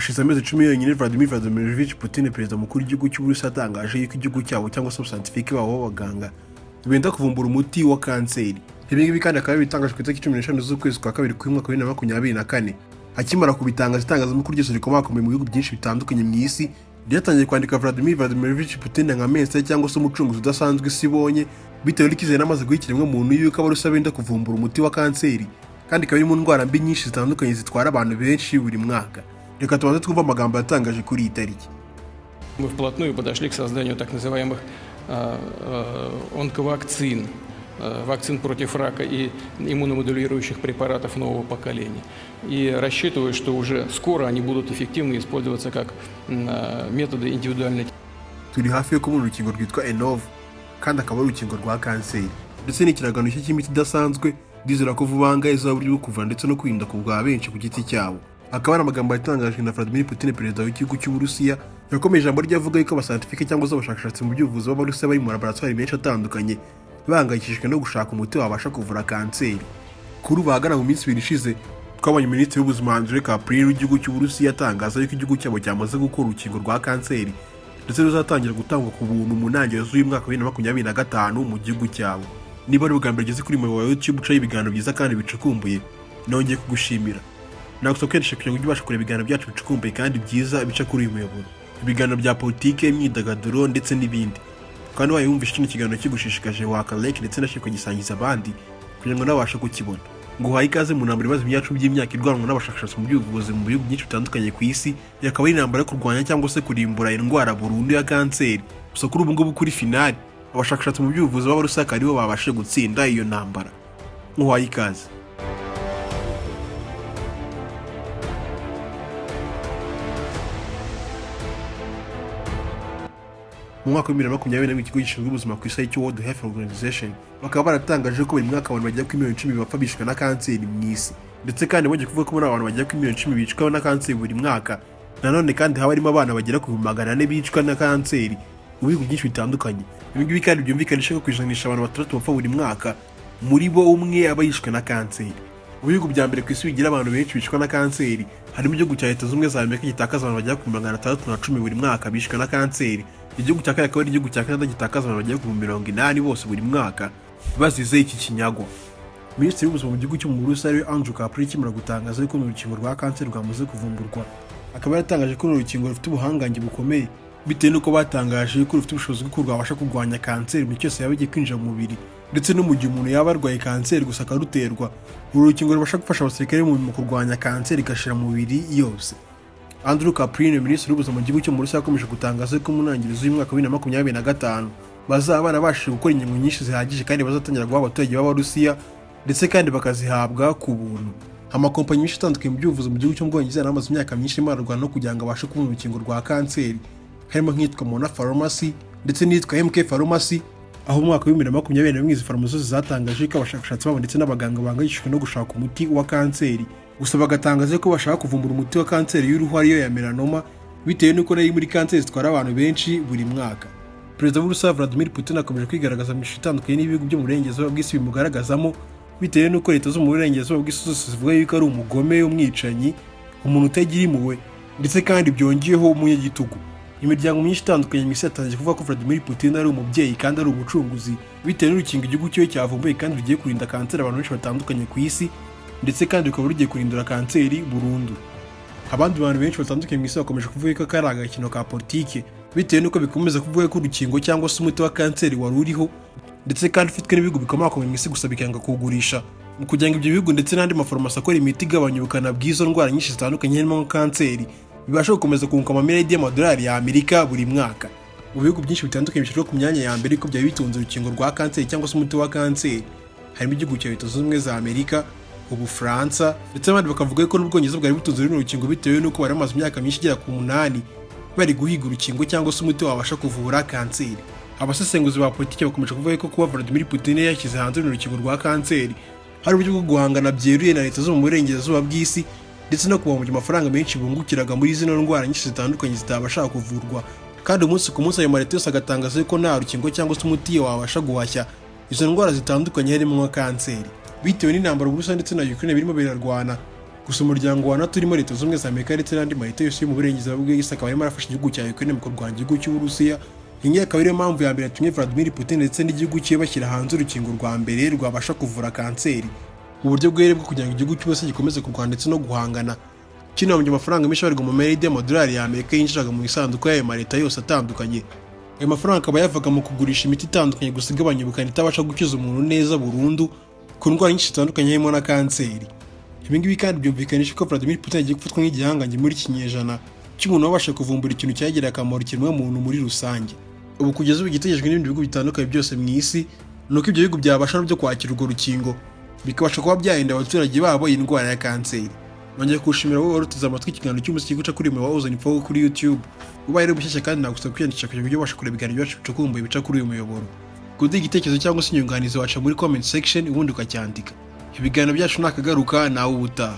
Hashize amezi 10 yonyine Vladimir Vladimirovich Putin, perezida mukuru w'igihugu cy'Uburusiya, atangaje yuko igihugu cyabo cyangwa se abascientifique babo b'abaganga benda kuvumbura umuti wa kanseri. Ibi ngibi kandi akaba yabitangaje ku itariki 15 z'ukwezi kwa kabiri k'uyu mwaka wa 2024. Akimara kubitangaza, itangazamakuru ryose rikomakomeye mu bihugu byinshi bitandukanye mu isi ryatangiye kwandika Vladimir Vladimirovich Putin nka mesiya cyangwa se umucunguzi udasanzwe isi ibonye, bitewe n'icyizere amaze guha ikiremwamuntu yuko Abarusiya benda kuvumbura umuti wa kanseri, kandi ikaba iri mu ndwara mbi nyinshi zitandukanye zitwara abantu benshi buri mwaka. Reka tubanze twumve amagambo yatangaje kuri iyi tariki. Мы вплотную подошли к созданию так называемых онковакцин, вакцин против рака и иммуномодулирующих препаратов нового поколения. И рассчитываю, что уже скоро они будут эффективно использоваться как методы индивидуальной Turi hafi yo kubona urukingo rwitwa Ennov, kandi akaba ari urukingo rwa kanseri, ndetse n'ikiragano nshya cy'imiti idasanzwe. Ndizera ko vuba aha ngaha izaba uburyo bwo kuvura ndetse no kwirinda ku bwa benshi ku giti cyabo. Akaba ari amagambo yatangajwe na Vladimir Putin, perezida w'igihugu cy'Uburusiya. Yakomeje ijambo rye avuga yuko abascientifique cyangwa se abashakashatsi mu by'ubuvuzi b'Abarusiya bari mu laboratwari menshi atandukanye bahangayikishijwe no gushaka umuti wabasha kuvura kanseri. Kuri ubu, ahagana mu minsi 2 ishize, twabonye minisitiri w'ubuzima Andrei Kaprin w'igihugu cy'Uburusiya atangaza yuko igihugu cyabo cyamaze gukora urukingo rwa kanseri, ndetse ruzatangira gutangwa ku buntu mu ntangiriro z'uyu mwaka wa 2025 mu gihugu cyabo. Niba ari ubwa mbere ugeze kuri muyoboro wa YouTube ucaho ibiganiro byiza kandi bicukumbuye, nongeye kugushimira. Nagusaba kwiyandikisha kugira ngo ujye ubasha kureba ibiganiro byacu bicukumbuye kandi byiza bica kuri uyu muyoboro, ibiganiro bya politike, imyidagaduro ndetse n'ibindi. Kandi wabaye wumvishe kino kiganiro kigushishikaje, waka like ndetse na share ukagisangiza abandi kugira ngo nawe babashe kukibona. Nguhaye ikaze mu ntambara imaze imyaka by'imyaka irwanwa n'abashakashatsi mu by'ubuvuzi mu bihugu byinshi bitandukanye ku isi. Akaba ari intambara yo kurwanya cyangwa se kurimbura indwara burundu ya kanseri. Gusa kuri ubu ngubu, kuri finale, abashakashatsi mu by'ubuvuzi b'Abarusiya akaba aribo babashije gutsinda iyo ntambara. Nguhaye ikaze. Mu mwaka wa 2021, ikigo gishinzwe ubuzima ku isi cyo World Health Organization bakaba baratangaje ko buri mwaka abantu bagera kuri miliyoni 10 bapfa bishwe na kanseri mu isi. Ndetse kandi bongeye kuvuga ko muri abo bantu bagera kuri miliyoni 10 bicwa na kanseri buri mwaka, nanone kandi haba harimo abana bagera ku 400,000 bicwa na kanseri mu bihugu byinshi bitandukanye. Ibi ngibi kandi byumvikanisha ko ku ijanisha abantu batandatu bapfa buri mwaka, muri bo umwe aba yishwe na kanseri. Mu bihugu bya mbere ku isi bigira abantu benshi bicwa na kanseri harimo igihugu cya Leta Zunze Ubumwe za Amerika gitakaza abantu bagera ku 610 buri mwaka bishwe na kanseri. Igihugu cya kabiri akaba ari igihugu cya Canada gitakaza abantu bagera ku 80,000 bose buri mwaka bazize iki kinyagwa. Minisitiri w'ubuzima mu gihugu cyo mu Burusiya, ariwe Andrew Kaprin, akimara gutangaza yuko urukingo rwa kanseri rwamaze kuvumburwa, akaba yaratangaje ko uru rukingo rufite ubuhangange bukomeye, bitewe n'uko batangaje yuko rufite ubushobozi bw'uko rwabasha kurwanya kanseri mu cyose yaba igiye kwinjira mu mubiri, ndetse no mu gihe umuntu yaba arwaye kanseri gusa akaruterwa, uru rukingo rubasha gufasha abasirikare mu kurwanya kanseri igashira mu mubiri yose. Andrew Kaprin, minisitiri w'ubuzima mu gihugu cyo mu Burusiya, yakomeje gutangaza ko mu ntangiriro z'uyu mwaka wa 2025 bazaba barabashije gukora inkingo nyinshi zihagije, kandi bazatangira guha abaturage b'Abarusiya, ndetse kandi bakazihabwa ku buntu. Amakompanyi menshi atandukanye mu by'ubuvuzi mu gihugu cyo mu Bwongereza yari amaze imyaka myinshi arimo ararwana no kugira ngo abashe kubona urukingo rwa kanseri, harimo nk'iyitwa Mona Pharmacy ndetse n'iyitwa MK Pharmacy, aho mu mwaka wa 2021 izi farumasi zose zatangaje ko abashakashatsi babo ndetse n'abaganga bahangayikishijwe no gushaka umuti wa kanseri. Gusa bagatangaza ko bashaka kuvumbura umuti wa kanseri y'uruhu, ariyo ya melanoma, bitewe n'uko nayo iri muri kanseri zitwara abantu benshi buri mwaka. Perezida w'Uburusiya Vladimir Putin akomeje kwigaragaza mu ishusho itandukanye n'ibihugu byo mu burengerazuba bw'isi bimugaragazamo, bitewe n'uko leta zo mu burengerazuba bw'isi zose zivuga yuko ari umugome, umwicanyi, umuntu utagira impuhwe, ndetse kandi byongeyeho umunyagitugu. Imiryango myinshi itandukanye mu isi yatangiye kuvuga ko Vladimir Putin ari umubyeyi kandi ari umucunguzi, bitewe n'urukingo igihugu cye cyavumbuye kandi rugiye kurinda kanseri abantu benshi batandukanye ku isi, ndetse kandi rukaba rugiye kurindura kanseri burundu. Abandi bantu benshi batandukanye mu isi bakomeje kuvuga ko ari agakino ka politike, bitewe n'uko bikomeza kuvuga ko urukingo cyangwa se umuti wa kanseri wari uriho, ndetse kandi ufitwe n'ibihugu bikomakomeye mu isi, gusa bikanga kuwugurisha mu kugira ngo ibyo bihugu ndetse n'andi mafarumasi akora imiti igabanya ubukana bw'izo ndwara nyinshi zitandukanye harimo nka kanseri bibasha gukomeza kunguka amamiliyari y'amadolari ya Amerika buri mwaka. Mu bihugu byinshi bitandukanye bishyirwa ku myanya ya mbere ko byari bitunze urukingo rwa kanseri cyangwa se umuti wa kanseri harimo igihugu cya Leta Zunze Ubumwe za Amerika, Ubufaransa, ndetse abandi bakavuga ko n'Ubwongereza bwari butunze runo rukingo, bitewe n'uko bari bamaze imyaka myinshi igera ku 8 bari guhiga urukingo cyangwa se umuti wabasha kuvura kanseri. Abasesenguzi ba politiki bakomeje kuvuga ko kuba Vladimir Putin yashyize hanze runo rukingo rwa kanseri hari uburyo bwo guhangana byeruye na leta zo mu burengerazuba bw'isi, ndetse no kubahombya amafaranga menshi bungukiraga muri zino ndwara nyinshi zitandukanye zitabasha kuvurwa. Kandi umunsi ku munsi ayo maleta yose agatangaza ko nta rukingo cyangwa se umuti wabasha guhashya izo ndwara zitandukanye harimo nka kanseri. Bitewe n'intambara Uburusiya ndetse na Ukraine birimo birarwana. Gusa umuryango wa NATO urimo Leta Zunze Ubumwe za Amerika ndetse n'andi maleta yose yo mu burengerazuba bw'isi akaba arimo arafasha igihugu cya Ukraine mu kurwanya igihugu cy'Uburusiya. Iyi ngiyi akaba ariyo mpamvu ya mbere yatumye Vladimir Putin ndetse n'igihugu cye bashyira hanze urukingo rwa mbere rwabasha kuvura kanseri, mu buryo bwere bwo kugira ngo igihugu cyose gikomeze kurwana ndetse no guhangana, kinahombye amafaranga menshi abarirwa mu mayeride y'amadolari ya Amerika yinjiraga mu isanduku y'ayo maleta yose atandukanye. Ayo mafaranga akaba yavaga mu kugurisha imiti itandukanye, gusa igabanya ubukana, itabasha gukiza umuntu neza burundu ku ndwara nyinshi zitandukanye, harimo na kanseri. Ibi ngibi kandi byumvikanisha ko Vladimir Putin agiye gufatwa nk'igihangange muri iki kinyejana cy'umuntu wabasha kuvumbura ikintu cyagirira akamaro ikiremwamuntu muri rusange. Ubu kugeza ubu, igitegerejwe n'ibindi bihugu bitandukanye byose mu isi ni uko ibyo bihugu byabasha nabyo kwakira urwo rukingo, bikabasha kuba byarinda abaturage babo iyi ndwara ya kanseri. Nongeye kuwushimira wowe wari uteze amatwi ikiganiro cy'umuziki guca kuri uyu wa Ozone Info kuri YouTube. Ubaye ari bushyashya kandi, nagusaba kwiyandikisha kugira ngo ujye ubasha kureba ibiganiro byacu bicukumbuye bica kuri uyu muyoboro. Kuduha igitekerezo cyangwa se inyunganizi, waca muri comment section ubundi ukacyandika. Ibiganiro byacu nakagaruka, nawe ubutaha.